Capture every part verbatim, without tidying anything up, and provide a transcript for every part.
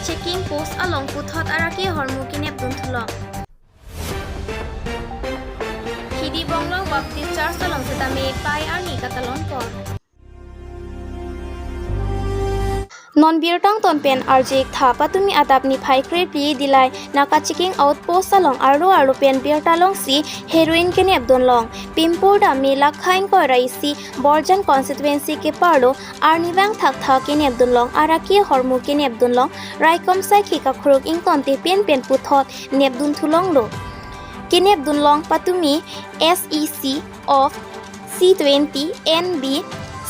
Checking post along puthot araki ahormu kenepdun thulong. Hidi Bonglong Baptist Church along setame pei arni katalon pon. Non birta angton pen arju-ik tha, patumi adap niphai krephli Dillai naka checking outpost along arlo arlo pen birta longsi heroin kenepdun long. Pimpur dam me lakha ingkoi ra isi Borjan constituency keparlo arnivang thakthak kenepdun long, araki ahormu kenepdun long, raikom saikhi kakruk ingtonte pen pen puthot nepdun thulonglo. Kenepdun long patumi S E C of C twenty N B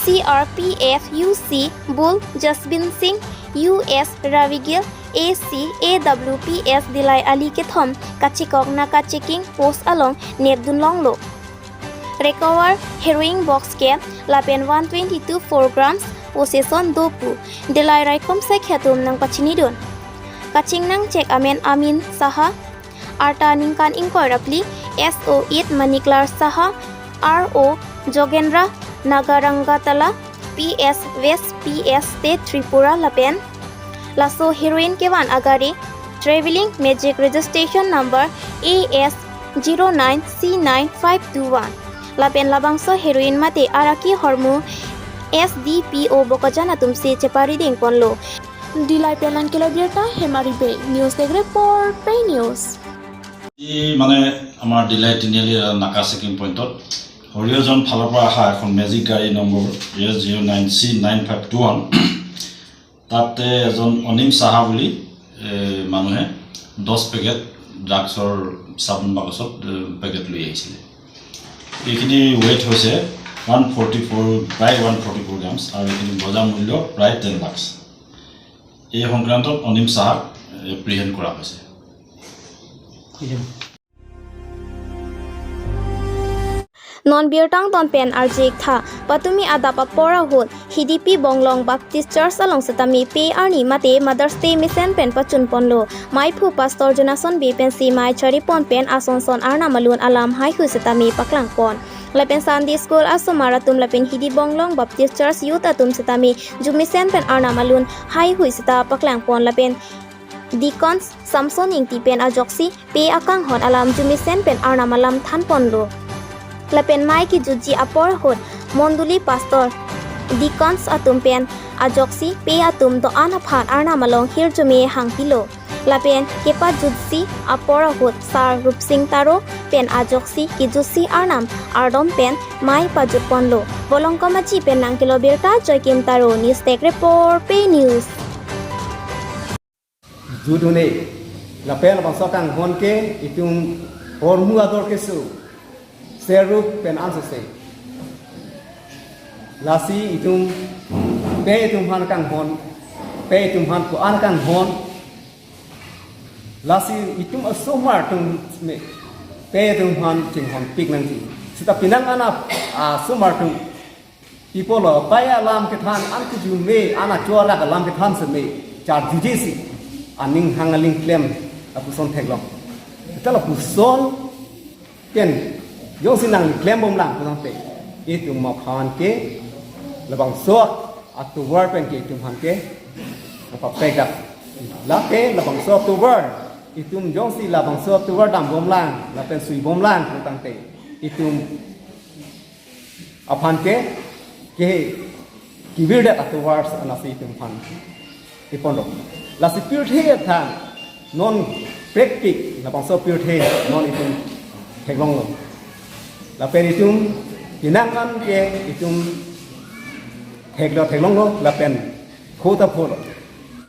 C R P F U C Bul Jasbin Singh U S Ravigil A C A W P S Dillai ali kethom kachekok naka checking post along nepdun longlo. Recover heroin box kep lapen one twenty-two four grams possession do pu Dillai raikom saikhi atum nangpachinidun. Kachingnang check amen Amin Saha, arta ningkan ingkoi ra phli, S O eight Maniklar Saha, R O Jogendra Nagarangatala, P S West P S State Tripura lapen laso heroin kevan agari traveling magic registration number A S zero nine C nine five two one. Lapen labangso heroin mate araki ahormu S D P O Bokajan atumsi cheparideng ponlo. Dillai pen nangkelo birta Hemari Bey, News Desk Report, Pei News. এই মানে আমাৰ ডিলাই তিনিআলি নাকা চেকিং পইণ্টত হৰিয়জন ফালৰ পৰা অহা এখন মেজিক গাড়ী number S zero' nine C nine five two one, তাতে এজন অনিম চাহা বুলি এ, মানুহে দহ পেকেট ড্ৰাগছৰ চাবোন বাকচত এ, পেকেট লৈ আহিছিলে। এইখিনি ৱেইট হৈছে ওৱান ফৰ্টি ফ'ৰ, প্ৰায় ওৱান ফৰ্টি ফ'ৰ গ্ৰামছ আৰু এইখিনি বজাৰ মূল্য প্ৰায় টেন লাখছ। এই সংক্ৰান্তত অনিম চাহাক এপ্ৰিহেণ্ড কৰা হৈছে। Non birta angton pen arju-ik tha, patumi adap apor ahut Hidipi Bonglong Baptist Church along setame pei arni mate Mother's Day mesen pen pachun ponlo. Maiphu Pastor Jonason Bey pensi mei chari pon pen ason son Arnam alun alam haihui setame paklang pon. Lapen Sunday School asomar atum lapen Hidi Bonglong Baptist Church Youth atum setame ju mesen pen Arnam alun haihui seta paklang pon lapen Deacons Samson Ingti pen ajoksi pei akanghon alam ju mesen pen Arnam alam than ponlo. Lapen mei kejutji apor ahut Mondoli Pastor, Deacons atum pen ajoksi pei atum do-an aphan Arnam along hirjume hangpilo. Lapen kepajutji apor ahut Sar Rupsing Taro pen ajoksi kejutsi Arnam ardom pen mei pajut ponlo. Bolong Komachi pen nangkelo birta Joykim Taro, News Desk Report, Pei News. Judune, lapen labangso akanghon ke itum ahormu ador keso, seruk pen ansose. Lasi itum, pei itum aphan kanghon, pei itum aphan ko-an kanghon. Lasi itum asomar atum me, pei itum aphan chinghon pik nangji. Seta penang an asomar atum, pi pulo, pei alam kethan an kuju me, an achorak alam kethan seme, charjujesi, aning hang aling klem lapuson theklong. Seta lapuson pen jongsi nangklem bomlang pu tangte, itum aphan ke labangso atovar pen ke itum aphan ke papekdak. Lake labangso atovar, itum jongsi labangso atovar dam bomlang lapen sui bomlang pu tangte, itum aphan ke, ke kevirdet atovar anasi itum aphan iponrok. Lasi pirthe than non praktik labangso pirthe non itum theklonglo. Lapen itum penang an ke itum theklo theklonglo lapen khota pholo.